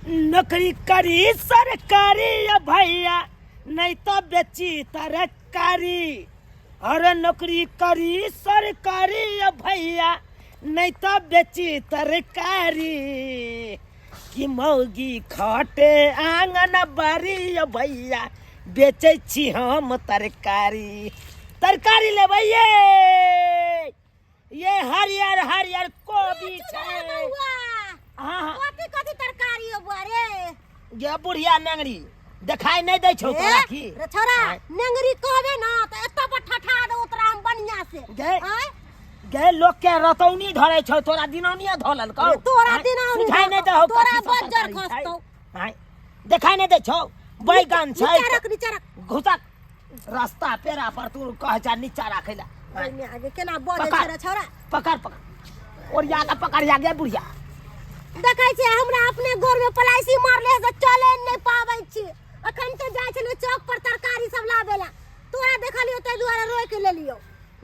नौकरी करी सरकारी या भैया, नहीं तो बेची तरकारी। अरे नौकरी करी सरकारी या भैया, नहीं तो बेची तरकारी। कि मौगी खटे आंगन बारी या भैया, बेचै छी हम तरकारी। तरकारी लेबै ये, ये हरियर हरियर कोबी छै। हाँ हाँ। कथी कथी तरकारी हो बुआ रे? गे बुढ़िया नेंगरी, देखाई नहीं दै छौ तोरा की? रे छोरा, नेंगरी कहबे ना त एत पर ठठा दे तोरा हम बढ़िया से। गे गे, लोग के रतौनी धरै छौ, तोरा दिनौनिया धऽ लेलकौ। तोरा दिनौनी सुझाई नहीं दे हो, तोरा बज्जर खसतौ। देखाई नहीं दै छौ? बैगन छै। नीचा रख, नीचा रख। घुसक रास्ता पेरा पर तू कह जा नीचा राखै ला। ओहिमे आगे केना बजै छै रे छौड़ा? पकड़ पकड़, ओरिया के पकड़ जा गे बुढ़िया। देखै छै हमरा अपने गोर में पलाइसी मारले से चले नहीं पाबै छी। अखन तो जाइ छलियो चौक पर तरकारी सब लाबे ला, तोरा देखलियो ताहि दुआरे रोकि लेलियो।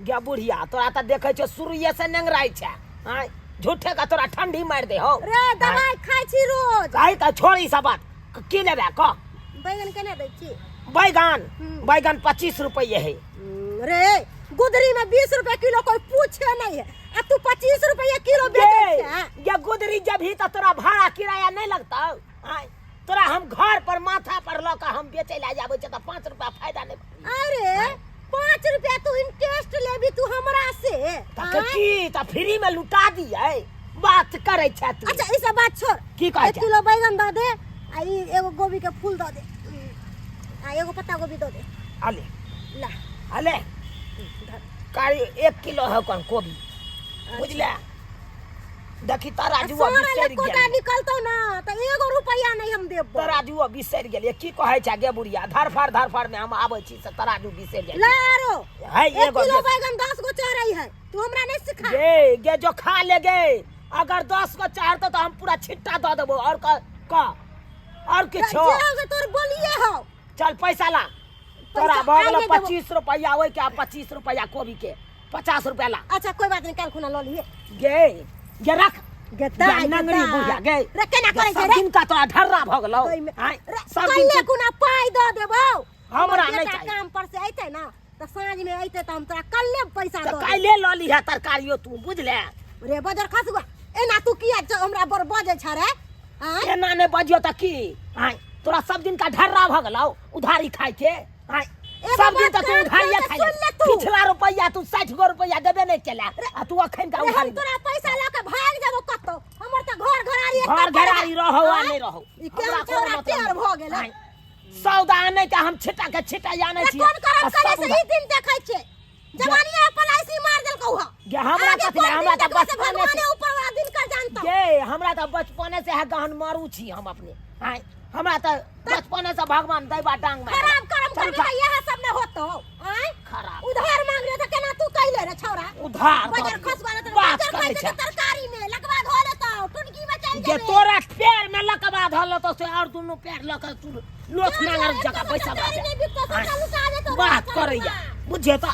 गे बुढ़िया, तोरा तऽ देखै छियो शुरुए से नेंगराइ छै। आँय, झूठे का तोरा ठंडी मारि दे हो रे। दवाई खाइ छी रोज। कही तऽ छोड़ ई सब बात, की लेबे कह? बैगन केना दै छी? बैगन? बैगन 25 रुपये है। रे, गुदरी में 20 रुपए किलो कोई पूछे नहीं है, आ तू 25 रुपये किलो बेचै छै? ये गुदरी जब ही तो तोरा भाड़ा किराया नहीं लगता? आँय, तोरा हम घर पर माथा पर लऽ कऽ हम बेचै लए जाबै छियै तऽ 5 रुपया फायदा नहि? अरे 5 रुपया तू इंटरेस्ट लेबी तू हमरा से? तऽ की तऽ फ्री में लुटा दियै? बात करै छै तू। अच्छा, ई सब बात छोड़। की कहै 1 किलो बैगन दऽ दे, आ ई एगो गोभी के फूल दऽ दे, आ एगो पत्ता गोभी दऽ दे। अले ला। अले कारी, 1 किलो है कौन कोबी, बुझले? देखी तराजू बिसरि गेल। निकलतो ना त एगो रुपया नहीं हम देबो। तराजू बिसरि गेलियै। की कहै छै गे बुढ़िया, धरफड़ धरफड़ में हम आबै छी से तराजू बिसरि जाइ। ला आरो है। 1 किलो बैगन 10 गो चढ़ै है, तू हमरा नहीं सिखा। गे गे, जो खा ले गे, अगर 10 गो चढ़तो तो हम पूरा छिट्टा दऽ देबो। और क और किछो जे तोर बोलिए हो। चल पैसा ला, तोरा भऽ गेल 25 रुपया ओहि के, 25 रुपया कोबी के, 50 रुपया ला। अच्छा कोई बात नहीं, कल खुना ल लिए। गे गे रख। गे दाई नंगरी बुढ़िया गे। रे, केना करै छै रे? दिन का तोरा ढर्रा भऽ गेलौ। सब दिन कल्ले खुना पाई द देबौ। हमरा नहीं चाहिए। काम पर से अइतै ना त साँझ में अइतै त हम तोरा कल्ले पैसा दऽ काल्हे ल लिहे तरकारियो तू, बुझले? रे बजर खसुआ, एना तू किया हमरा बड़ बजै छ रे? एना नहि बजियो त की? आय, तोरा सब दिन का ढर्रा भऽ गेलौ उधारी खाइ के। आय, सब दिन त तू उधारिये खाइ। पिछला रुपैया तू 60 गो रुपैया देबे नहि केला, आ तू अखन का उधारी? तोरा पैसा लऽ के भाग जाबो कतौ, हमर त घर घरारी। घर घरारी रहो आ नहि रहो। ई केहन छौड़ा टेढ़ भऽ गेलै। सौदा आनै के हम छिटा के छिटा आनै छी। कोन करम करे से ई दिन देखै छै? जवानी पलाइसी मार देलकौ ह। गे, हमरा कथि, हमरा त बचपने से ऊपर वाला दिन कर जानतो। गे, हमरा त बचपने से है गहन मारू छी हम अपने। हाय, हमरा त बचपने से भगवान दैबा डांग मार। खराब करम करबे त इएह सब ने होतो। आय, खराब उधार मांग रे त केना तू कैले रे छौरा? उधार बजर खसवा रे, बात करै छै तरकारी में लकवा धो लेतो, टुनकी में चल जेबे। तोरा पैर में लकवा धो लेतो से और दुनू पैर लक तू लोथ नांगर जगह बैसल बात करैया। बुझियो त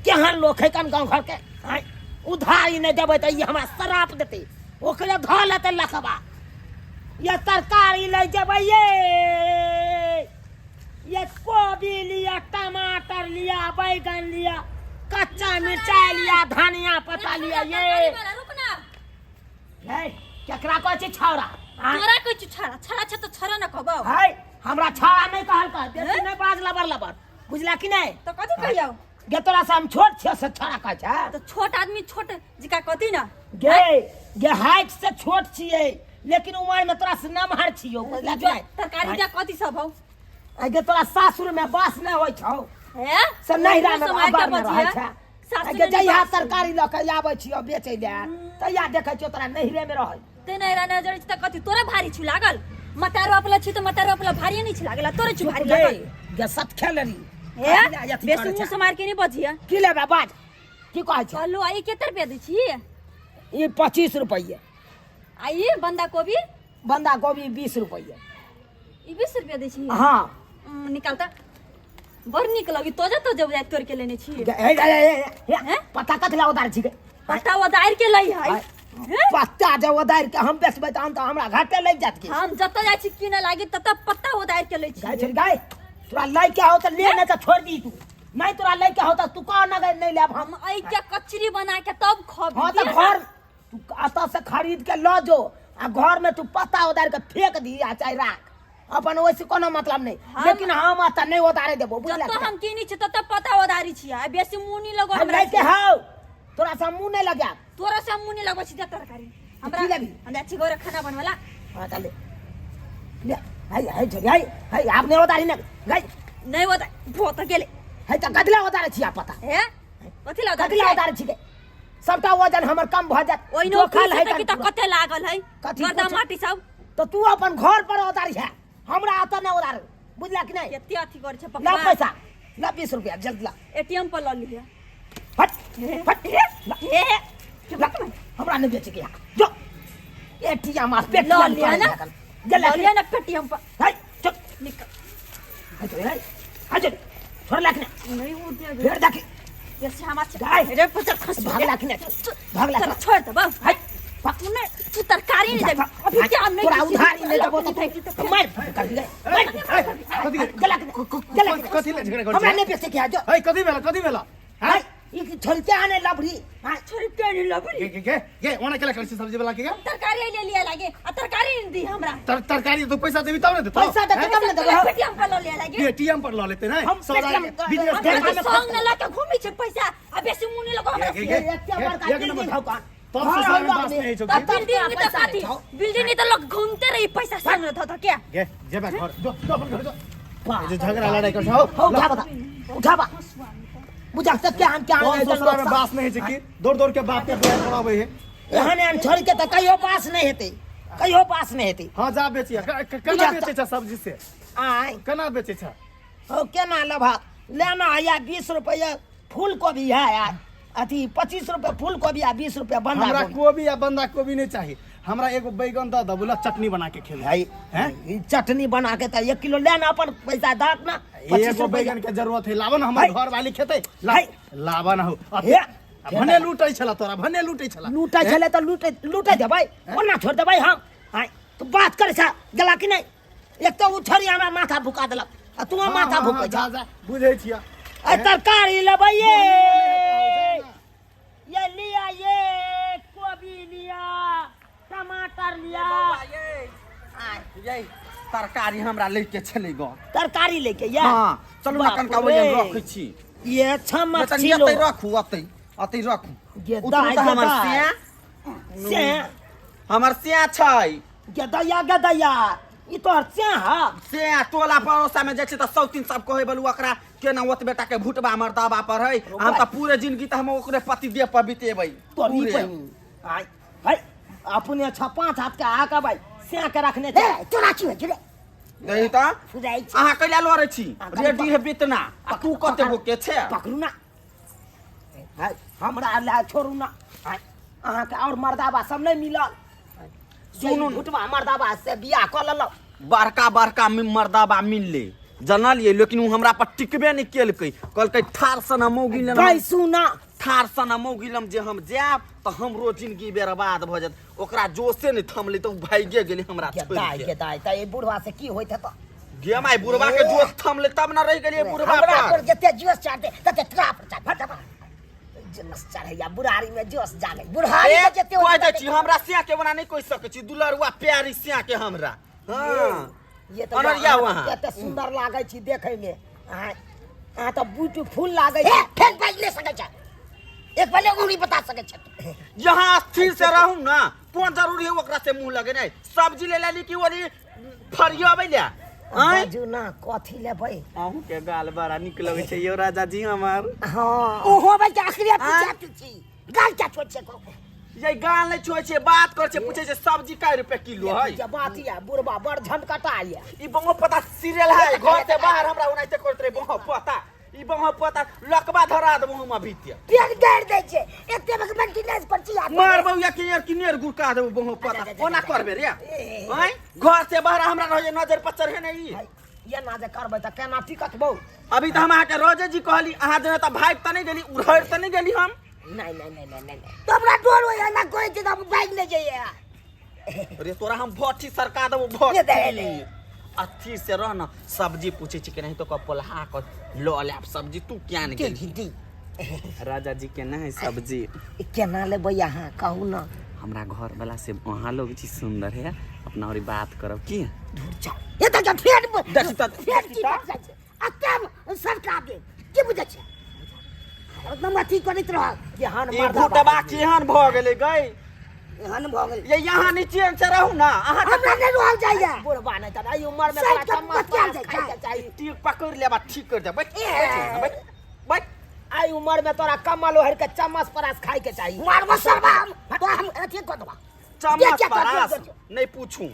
केहन लोक है कन गाँव घर के। आँय, उधारी नहि देबै तऽ ई हमरा श्राप देतै, ओकरे धऽ लेतै लकवा। ये तरकारी लै जेबै ये, ये कोबी लिया, टमाटर लिया, बैगन लिया, कच्चा मिरचाई लिया, धनिया पत्ता लिया। ये हे, केकरा कहै छै छौड़ा? तोरा कहै छी छौड़ा। छौड़ा छै तऽ छौड़ा ने कहबौ। है, हमरा छौड़ा नहि कहल कर, बेसी नहि बाज लबर लबर, बुझला कि नहि? तऽ कथी कहियौ? गे, तोरा से हम छोट छियो से छौड़ा कहै छै? तऽ छोट आदमी छोट जिका कहती ना। गे गे, हाइट से छोट छियै लेकिन उमर में तोरा से नमहर छियो, बुझला कि नहि? तरकारी जा कथी सब हौ? गे, तोरा सासुर में बास नहि होइ छौ हे, से नैहरा में अबर में रहै छै। सासुर गे, जहिया तरकारी लऽ के आबै छियो बेचै लए तहिया देखै छियो तोरा नैहरे में रहै। ते नैहरा नै जरै छी तऽ कथी तोरे भारी छु लागल? मतारो अपला छी तऽ मतारो अपला भारी नहीं छी लागल, तोरे छु भारी लागल। गे, सत खेलरी। हे, बेसी मुंह समार के नहीं बजिया। की लेबे बाज, की कहै छै? कहलु, आ ई कते रुपया दै छी? ई 25 रुपये। आ ई बंदा कोबी? बंदा गोभी 20 रुपये। ई 20 रुपया दै छी? हाँ। निकाल त, बड़ नीक लगी, तोजा तोजा बुझाइ तोड़ के लेने छी। ए ए ए, पता कथि ला उधार छी? पता उधार के लै है। पत्ता जे उदारि के हम बेचबै तहन तऽ हमरा घाटे लागि जायत की। हम जतऽ जाइ छी किने लागी ततऽ पत्ता उदारि के लै छी। गाय छोड़ गाय, तोरा लै के हो तऽ ले, नहीं तऽ छोड़ दी तू। नहीं तोरा लै के हो तऽ तू कह न गए नहीं लेब हम। हम एहि के कचरी बना के तब खब। हाँ तऽ घर तू अतऽ से खरीद के लऽ जो आ घर में तू पत्ता उदारि के फेंक दी आ चाहे राख अपन, ओहिसे कोनो मतलब नहीं। लेकिन हम अतऽ नहीं उतारे देबो, बुझला? जतऽ हम किनी छी ततऽ पत्ता उदारी छी आ बेसी मुँह नहीं लगो हम हमरा लै के से। हौ, तोरा से मुँह नहीं लगायब। तोरा से हम मुँह नहीं लगबै छी। दे तरकारी हमरा। की लेबही? हम जाइ छी घरे खाना बनबला। हाँ चल ले ले। हाय हाय झरी हाय हाय, आप नहीं उतारी ना गाय। नहीं उतार भो तऽ गेलै। हाय तऽ कथी ला उतारे छी आप पता? हे कथी ला उतारै कथी ला छियै? उतारे छी के? सबटा वजन हमर कम भऽ जायत। ओहिनो जोखल है कि तऽ कते लागल है कथी गर्दा पूछ? माटी सब। तो तू अपन घर पर उतारी है, हमरा अतऽ नहि उतार, बुझला कि नहीं? कते अथी करै छै ला पप्पा। पैसा ला, 20 रुपया जल्द ला। एटीएम पर लऽ लिहे। हट हट ला, हे ला, हमरा नहीं बेचे के है। जो एटीएम आ लऽ पेटीएम लिअ ना। गेला लऽ लिअ ना पेटीएम पर। हाय चल निकल। हाय चल, हाय हाय चल, छोड़ ला कि नहीं? नहीं उठे। फेर देखी। बेसी हमरा दाइ। रे पचर खस। भागला कि नहीं? भागला तोरा छोड़ देबौ। हाय तू नहि तू तरकारी नहि देबी अभी क्या हम नहीं तोरा उधारी नहीं देबो तऽ मार कर दे, मार। कथी गेला कि नहीं? गेला कि नहीं? कथी ले झगड़ा करै हमरा छी? नहीं बेचे के है जो। है कथी भेला, कथी भेला? हाय ई छोड़ते आने लबरी हाय। छोड़ते नहीं लबरी। गे गे गे गे, ओना केला करै छी सब्जी वाला के गे? तरकारी ले लिया लागे आ तरकारी नहीं दी हमरा। तरकारी तो पैसा देबी तब ने देतौ। पैसा देतै तब ने देबै। पेटीएम पर लऽ लिया लागे। पेटीएम पर लऽ लेतै नै हम सौदा पेटीएम के बिजनेस हम करै हम छै। संग न लऽ के घूमी छै पैसा आ बेसी मुँह नहीं लगो हमरा। गे, से। गे, एते गे, बड़का एक बिल्डिंग नंबर। हौ कन। तब घर ससुराल में हौ बास अपने। नहीं छौ तब की? बिल्डिंग में तो पैसा कथी नहीं छौ। बिल्डिंग में तो लोग घूमते रही पैसा संग धऽ धऽ के। गे जेबे घर जो, जो अपन घर जो। बाप ए जे झगड़ा लड़ाई कर छौ। हौ उठा बता, उठा बा, बुझा सब के हम क्या कौन ससुराल में बास नहीं छै की दौड़ दौड़ के बाप के दुआर पर आबै है? एहन एहन छोड़ के तऽ कहियो पास नहीं हेतै, कहियो पास नहीं हेतै। हां जा बेचिया। केना बुझा बेचै छ सब्जी से? आय केना बेचै छ? हौ केना लेबह? लेना है या 20 रुपया फूल कोबी है आ अथी 25 रुपया फूल कोबी आ 20 रुपया बंधा हमरा गोभी। कोबी आ बंधा कोबी नहीं चाहिए, हमरा एगो बैगन दऽ दऽ बोला, चटनी बना के खेबै। है हैं? ई चटनी बना के तऽ 1 किलो लेना, अपन पैसा दहक ना। 25 एगो रुपया। बैगन के जरूरत है, लाबऽ न हमर है। घर वाली खेतै। ला है। लाबऽ न हौ। हे। भने लूटै छला तोरा, भने लूटै छला। लूटै छलै तऽ लूटै लूटै देबै, ओना छोड़ि देबै हम? आँय तू बात करै छ गेला कि नहि? एक तऽ ओ छोड़ी हमरा माथा भुका देलक आ तू हाँ, माथा हाँ, भुकै हाँ, छ। जा जा, बुझै छियै। आ तरकारी लेबै ये, ये लिया, ये कोबी लिया, टमाटर लिया। ये तरकारी हमरा लैके छलै ग। तरकारी लेके या? हाँ चलू ना, बाप कनका रे। वजन रखै छी। ये छमक तनी छिलो। एतै रखू, एतै एतै रखू। गे उतरू दाइ, तऽ गे हमर दाइ। सिया से हमर सिया छै। गेदैया गेदैया, ई तोहर से हा? से टोला पड़ोसा में जाइ छै तऽ सौतीन सब कहै बलू ओकरा केना ओत बेटा के भुटबा मर्दाबा पर है। हम तऽ पूरे जिंदगी तऽ हम ओकरे पति देह पर बितेबै। तोरी पूरे। बहिन आय है अपने छ पाँच हाथ के आका भाई से के रखने छै। ए, तोरा की होइ छै रे? नहीं तऽ फुराइ छै। अहाँ कैला लड़ै छी? आ, कनी रेडी हेबी तना आ तू कते गो के छै? पकड़ू ना है, हमरा ला छोड़ू ना। आय, अहाँके और मर्दाबा सब नहीं मिलल? सुनू। भुटवा मर्दाबा से बियाह कऽ लेलक। बड़का बड़का मर्दाबा मिलले जानलियै, लेकिन ओ हमरा पर टिकबे नहि केलकै। कहलकै ठार सन मौगी लेना। बैसू ना। ठार सन मौगी लम जे हम जायब तऽ हमरो जिंदगी बर्बाद भऽ जायत। ओकरा जोशे नहि थमलै तऽ ओ भागिए गेलै हमरा छोड़ि दाइ के। गे दाइ, तऽ ई बुढ़वा से की होइत हेतौ गे माय, बुढ़वा के जोश थमले तब न रहि गेलियै बुढ़वा हमरा पर। पर जते जोश चढ़ते तते तोरा पर चढ़। फट फट जोश चढ़ैया, बुढ़ारी में जोश जागे, बुढ़ारी ए, में जते कहि दै छी, हमरा सिया के बना नहि कहि सकै छी, दुलरुआ प्यारी सिया के हमरा। हाँ ये तऽ अनरिया अहाँ वहाँ। कते सुंदर लागै छी देखै में। अहाँ अहाँ तऽ ब्यूटीफुल लागै ए, छी। फेर बाजि नहि सकै छै, एक पहिले उंगली बता सकै छै। यहाँ स्थिर से रहू ना, कोन जरूरी है ओकरा से मुंह लगेनाइ? सब्जी ले लेली कि ओली फरियाबै ले आँय? बाजू ना, कथी लेबै? अहूँ के गाल बड़ा नीक लगै छै यौ राजा जी हमर। हाँ ओहो भाई के आखिरी पीछा पीछी गाल क्या छोड़ छै को? ये गाल नहीं छोड़ै छै, बात करै छै, पूछै छै सब्जी कै रुपए किलो है। जे बात ये बुढ़बा बड़ झनकटा ये। ई बंगो पता सीरियल है, घर से बाहर हमरा ओनाहिते करैत रहे। बंगो पता, ई बंगो पता लकबा धरा देबो हम अभी ते। पेट गाड़ि दै छै एते बक मेंटेनेंस पर छी आदमी। मार बौया के यार किनेर गुड़का देबो बंगो पता। ओना करबे रे आँय? घर से बाहर हमरा रहे नजर पर चढ़े नहीं। है, एना जे करबै तऽ केना टिकत बौ? अभी तऽ हम अहाँके रोजे जी कहली, अहाँ जेना तऽ भागि तऽ नहि गेली, उड़हरि तऽ नहि गेली हम। नहि नहि नहि नहि नहि तऽ हमरा डर होइए ना कहै छै तऽ हम भागि नहि जइए। अरे तोरा हम भट्ठी सरका देबो भट्ठी। ये दे ले। अथी से रह न, सब्जी पूछे छी कि नहीं तो पोलहा क ल लेब सब्जी, तू क्या ने के गेली? घिटी राजा जी केना है सब्जी? केना लेबै अहाँ कहू न। हमरा घर वाला से अहाँ लोग छी सुंदर है, अपना और बात करब की। धुर जाओ, ये तऽ फेर देखी तऽ- फेर की बात जाइ छै आ तब सरका देब की बुझै छै, एकदम अथी करैत रह केहन ई मर्दा भुटबा बाप। केहन भऽ गेलै गई? एहन भऽ गेल। ये यहाँ नीचे से रहू ना अहाँ। हमरा नहि रहल जाइए बुढ़बा, नहि तऽ एहि उमर मे साइड तोरा के चम्मच बतियाल पर जाइ खाइ के छै। चाही। टीक पकड़ लेबा, ठीक कर दे, बैठ बैठ बैठ बैठ। एहि उमर मे तोरा कमल ओढ़ि के चम्मच परास खाइ के चाही। मारबो सरबा हम तो, हम अथी कऽ देबा। चम्मच के- के- परास के- के- नहीं पूछू।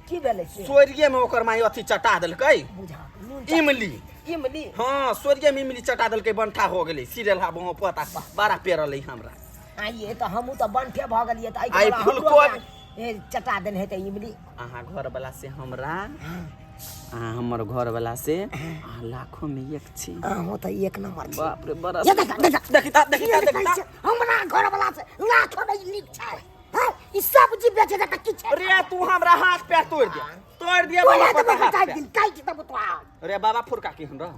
की भेलै से? स्वर्गीय में ओकर माई अथी चटा देलकै। बुझा नून इमली। इमली? हाँ, स्वर्गीय में इमली चटा देलकै, बंठा हो गेलै सीरियल हा बहु पता बड़ा पेरल है हमरा। आइए तऽ हमहूँ तऽ बंठे भऽ गेलियै तऽ आइ एहिके बदला हमरो फुलकोबी। ए, चटा देने हेतै इमली। अहाँ घर वाला से हमरा, अहाँ हमर घर वाला से अहाँ लाखों में एक छी। अहूँ तऽ एक नंबर छी। बाप रे, बड़ा ये देखा देखा देखी ता, देखी ता, देखी ता। हमरा घर वाला से लाखों में नीक छै। हाँ, ई सब्जी बेचे त की छै? रे तू हमरा हाथ पैर तोड़ दिया, तोड़ दिया। तोरा बाबा तऽ पता हाथ काटि पैर। दिल, काटि देबो तोरा। रे बाबा, फुरका केहन रह,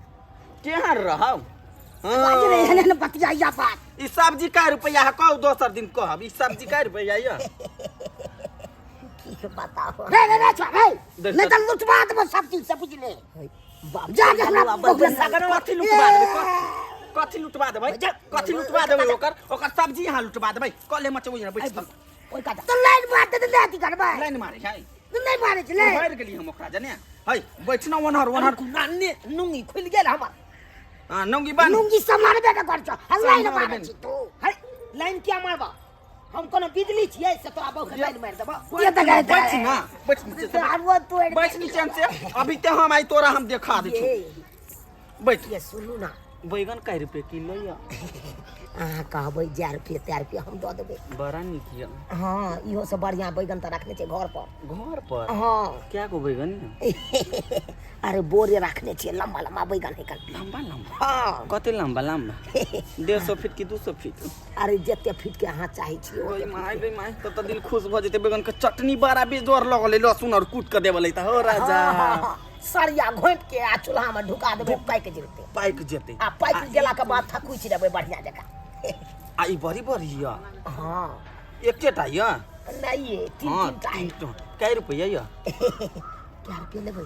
केहन रहौ? बाज रे, एहन एहन बतियाइया बात। ई सब्जी कै रुपैआ है कहू, दोसर दिन कहब। ई सब्जी कै रुपैआ यऽ? की बताओ रे रे रे छोड़ रे, देख नहीं तो लुटवा देबो सब चीज से, बुझले? बाप जा जा हमरा कथी लुटवा देबै? कथी कथी लुटवा देबै? कथी लुटवा देबै? ओकर ओकर सब्जी यहाँ लुटवा देबै? कले मचबै यहाँ बैठ। ओहि कात तो लाइन मार दे, ले अथी करबै। लाइन मारे है? नहीं मारे छै ले। मारि गेली हम ओकरा जने है, बैठना ओनहर ओनहर। नानी नुंगी खुलि गेल हमर। हाँ, नौंगी बन। लुंगी समारबे न कर छौ, आ लाइन सम्हारबे मारे ने। छी तू। है, लाइन किया मारबा? हम कोनो बिजली छियै से तोरा बहु के लाइन मारि देबो? ये तऽ गए। बैठ ना, बैठ नीचे से। आरो तोड़। बैठ नीचे से, अभी ते हम आई तोरा हम देखा दै ये छी, बैठ। ये सुनू ना। बैगन कै रुपए किलो यऽ? अहाँ कहबै जै रुपये तै रुपये हम दऽ देबै। बड़ा नीक यऽ। हाँ, इहो से बढ़िया बैगन तऽ रखने छै घर पर। घर पर? हाँ। क्या गो बैगन यऽ? अरे बोरे रखने छियै, लम्बा लम्बा बैगन है कन। लम्बा लम्बा? हाँ। कते लम्बा लम्बा, 150 फीट की 200 फीट? अरे जते फीट के अहाँ चाहै छियै ओय ओते। My गे my, तब तऽ दिल खुश भऽ जेतै। बैगन के चटनी बड़ा बेजोर लगलै, लहसुन और कूट के देबलै तऽ हो राजा। हाँ, हाँ, सरिया घोंटि के आ चूल्हा में ढुका देबै, पाकि जेतै। पाकि जेतै। आ पाकि गेला के बाद थकुचि देबै बढ़िया जकाँ। आ ई बड़ी बड़ी यऽ? हाँ। एकेटा यऽ? नहीं, ये तीन। हाँ। तीन टा है। तीन टा। कै रुपैआ यऽ? क्या रुपये लेबै?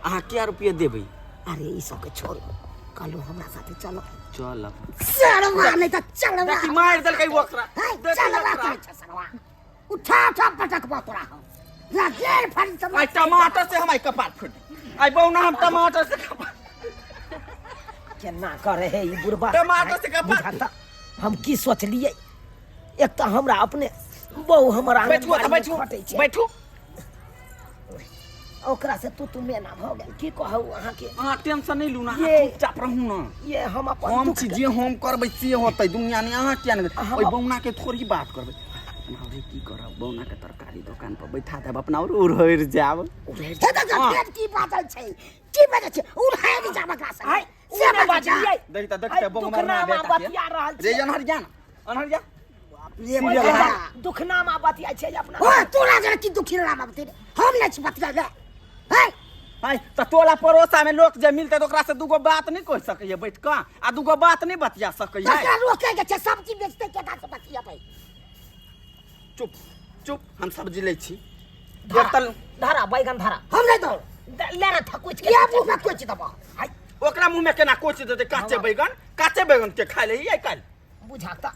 अहाँ क्या रुपया देबै? अरे ई सबके छोड़ू, कहलू हमरा साथे चलो। चलब। सरवा नहीं तो चलवा। देखी मारि देलकै ओकरा। है, देखी चलवा ओकरा। कहै छै सरवा, उठा उठा पटकबो तोरा हम लगेर फरी सब। आइ टमाटर से हम आइ कपार फूट आइ बौना, हम टमाटर से कपार केना करे है ई बुढ़बा? टमाटर से कपार। बुझाता हम की सोचलियै, एक तऽ हमरा अपने बहु हमर आंगन बैठू तऽ, बाड़ी मे बैठू। खटै छै। बैठू। ओकरा से तू तू मेना भऽ गेल, की कहू अहाँके। अहाँ टेंशन नहीं लू ना, अहाँ ये- चुपचाप रहू ना। ये हम अपन हम दुख छी जे हम करबै से होतै दुनिया ने, अहाँ किया नहि हम ओहि बौना के थोड़ी बात करबै अपना। और की करब, बौना के तरकारी दोकान पर बैठा देब अपना और उड़हरि जायब। हे तऽ फेर की बाजल छै, की बाजल छै? उड़ाय जाब एकरा से। आइ से ओ नहि बाजै छै। बजलियै। देखि तऽ, देखि आइ तऽ बौना दुखनामा बेटा के। बतिया रहल रे छियै। अनहर जा ना, अनहर जा। रे सीरियल बजा। है। दुखनामा बतिया छै अपना। ओ तोरा जरा की दुखी राम बते, हम नहि छी बतिया गे है। हाय तऽ टोला पड़ोसा में लोक जे मिलतै तऽ ओकरा से दूगो बात नहि कहि सकैया बैठ कऽ, आ दूगो बात नहि बतिया सकैया? तकरा रोके के छै, सब्जी बेचते केना से बतियाबै? चुप चुप, हम सब्जी लै छी। धरा, एक तऽ धरा बैगन धरा। हम नहि दौ। ले रे थकुच के। या मुँह में कोचि देबो। हाय, ओकरा मुँह में केना कोचि देतै? काचे बैगन, काचे बैगन के खाय ले आइ काल्हि। बुझा तऽ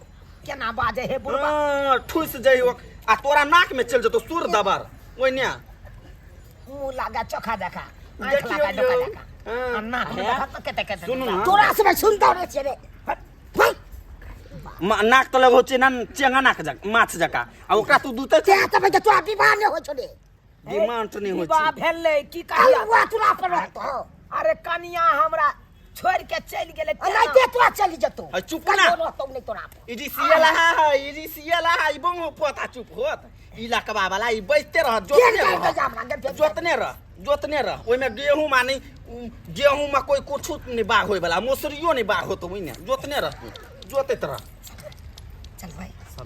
केना बाजे हे बुढ़बा। हाँ, ठुस जाइ आ तोरा नाक में चलि जेतौ सुर दबर ओइने। मुँह लागा चोखा जका, आँखि देखियौ लागा डोका यौ। जका। हाँ। आ नाक में हे। देखत तऽ केते केते। सुनू ना। तोरा से सुनतो नहि छियै रे। भाइ। नाक तऽ लगो छै ना चेंगा नाक जका माछ जका, आ ओकरा तू दूते। तें तऽ बे तोरा विवाह नहि होइ छौ रे। डिमांड नहि होइ विवाह छै। भेलै की कहिया? कलुआ तोरा पर रहतो। अरे कनिया हमरा छोड़ के चलि गेलै। नहीं ते तोरा चलि जेतौ। है, चुप ना। कहियो रहतौ नहि तोरा पर। ई जी है, ई जी है, ई बहु पोता चुप होत? ई लकबा वाला ई बैठते रहत। फेर जोतने कर रह दे हमरा गे, फेर जोतने रह, जोतने रह। ओहिमे गेहूँ माने गेहूँ में कोई कुछ नहीं बाग होय वाला, मौसरियो नहीं बाग होतो, ओहिने जोतने रह तू, जोतैत रह।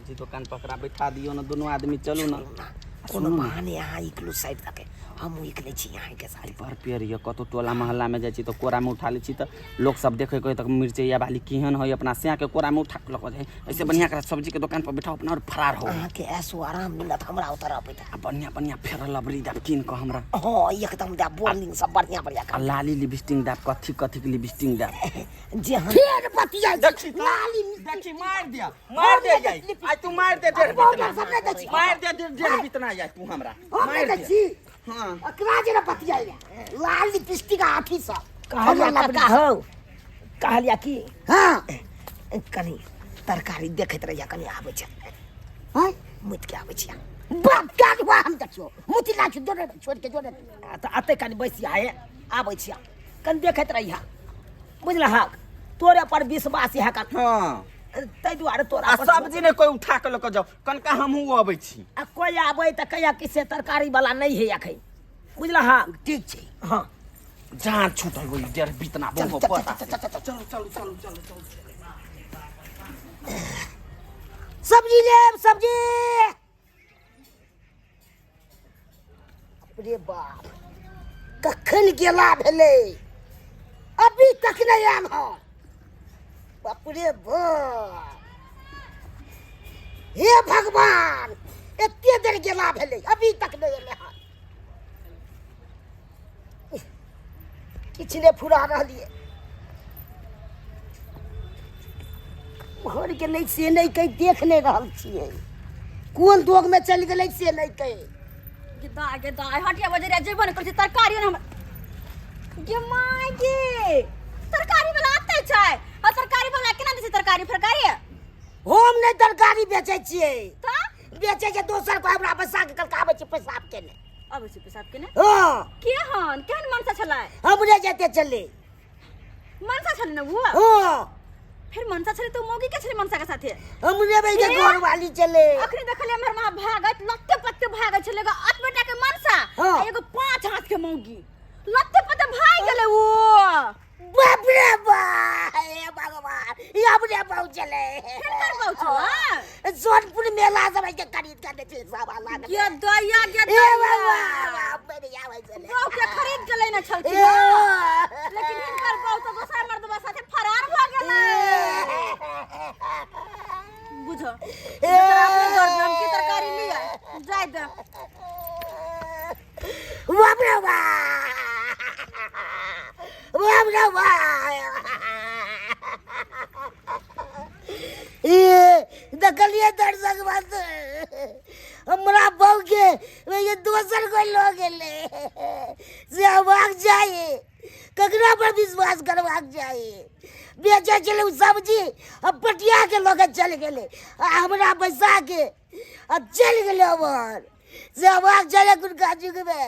सब्जी दोकान पकड़ा बैठा दियौ ने दुनू आदमी चलू ने कोनो बहाने अहाँ इकलू साइड तक हमहूँ इकले छी अहाँके साथ बड़ पेड़ यऽ कतहु टोला मोहल्लामे जाइ छी तऽ कोरामे उठा लै छी तऽ लोक सब देखै कहै तक मिरचैया बाली केहन हइ अपना सैयाके कोरामे उठा कऽ लऽ कऽ जाइ ऐसे बढ़िआँ करा सब्जीके दोकान पर बैठाउ अपना और फरार हो अहाँके ऐसो आराम मिलत हमरा ओतऽ रहबै तऽ आ बढ़िआँ बढ़िआँ फेरल लबरी दाब कीन कऽ हमरा हँ एकदम दाब बोर्निंग सब बढ़िआँ बढ़िआँ आ लाली लिपस्टिक दाब कथी कथी के लिपस्टिक दाब जे हम फेर बतिया देखी लाली देखी मार दिया मार दे जाई आ तू मार दे डेढ़ पाउडर बितना सब नहि दै छी मार दे डेढ़ बितना जाई तू हमरा हम नहि मार दै दे छी हाँ एकरा जे ने बतियाइले लाल लिपस्टिक आ अथी सब कहलिया काका हौ कहलिया की हाँ कनी तरकारी देखैत रहिया कनी आबै छै हाँ मुति के आबै छिया बाप काज हुआ हम देखियो मुति ला जोरे छोड़ के जोरे आ तऽ अते कनी बैसिया हे आबै छिया कनी देखैत रहिया बुझलहक तोरे पर विश्वास है का हाँ ताहि दुआरे तोरा आ पर सब्जी ने कोई उठा के लऽ के जाओ कनका हमहूँ अबै छी आ कोई आबै तऽ कहिया कि से तरकारी वाला नहि है अखन बुझलहक ठीक छै हाँ जान छूटल वही डेढ़ बितना चल बहु चल पता चल चल चल चलो चलो चलो चलो चलो सब्जी लेब सब्जी रे बाप कखन गेला भेलै अभी तक नहि आयल हन बाप रे बाप हे भगवान एते देर गेला भेलै अभी तक नहि एलै हन किछु नहि फुरा रहलियै भर गेलै से नहि कहि देख नहि रहल छियै कोन दोगमे चलि गेलै से नहि कहि गे दाय गे दाय हटिया बजरिया जेबो ने करै छै तरकारी ने हमर गे माय गे तरकारी वाला आते छै आ तरकारी वाला केना दै छै तरकारी फरकारी हम नहि तरकारी बेचै छियै तऽ बेचै छै दोसर को हमरा पैसा के कलकाबै छै पेशाब केने अबै छै पेशाब केने हँ केहन केहन मनसा छलै हमरे जेते चले मनसा छलै ने वो हँ फिर मनसा छलै तऽ मौगी के छलै मनसा के साथे हमरे भाई के घर वाली चले अखनी देखलियै हमर माँ भागत लत्ते पत्ते भागत छलै एगो अत बेटा के मनसा हाँ। आ एगो पांच हाथ के मौगी लत्ते पत्ते भाग गेलै वो बाप रे बाप हे भगवान ई हमरे बहु चले केकर बहु छलै सोनपुर मेला सब के खरीद कर दे छै सब लाख गे दैया गे हे दैया भगवान बाप रे आबै चले बहु के खरीद के लेने छलखिन ए। लेकिन हिनकर बहु तऽ दोसर मर्दबा साथे फरार भऽ गेलै बुझो जकरा अपने घर में हम की तरकारी लिया जाय दे बाप रे बाप बाप रे बाप ये देखलिए दर्शक बस हमरा बहु के ये दोसर कोई लऽ गेलै से हेबाक चाही ककरा पर विश्वास करबाक चाही बेचै छलै ओ सब्जी आ पटिया के लऽ के चलि गेलै आ हमरा बैसा के आ चलि गेलै हमर से हेबाक चाही एखुनका युगमे।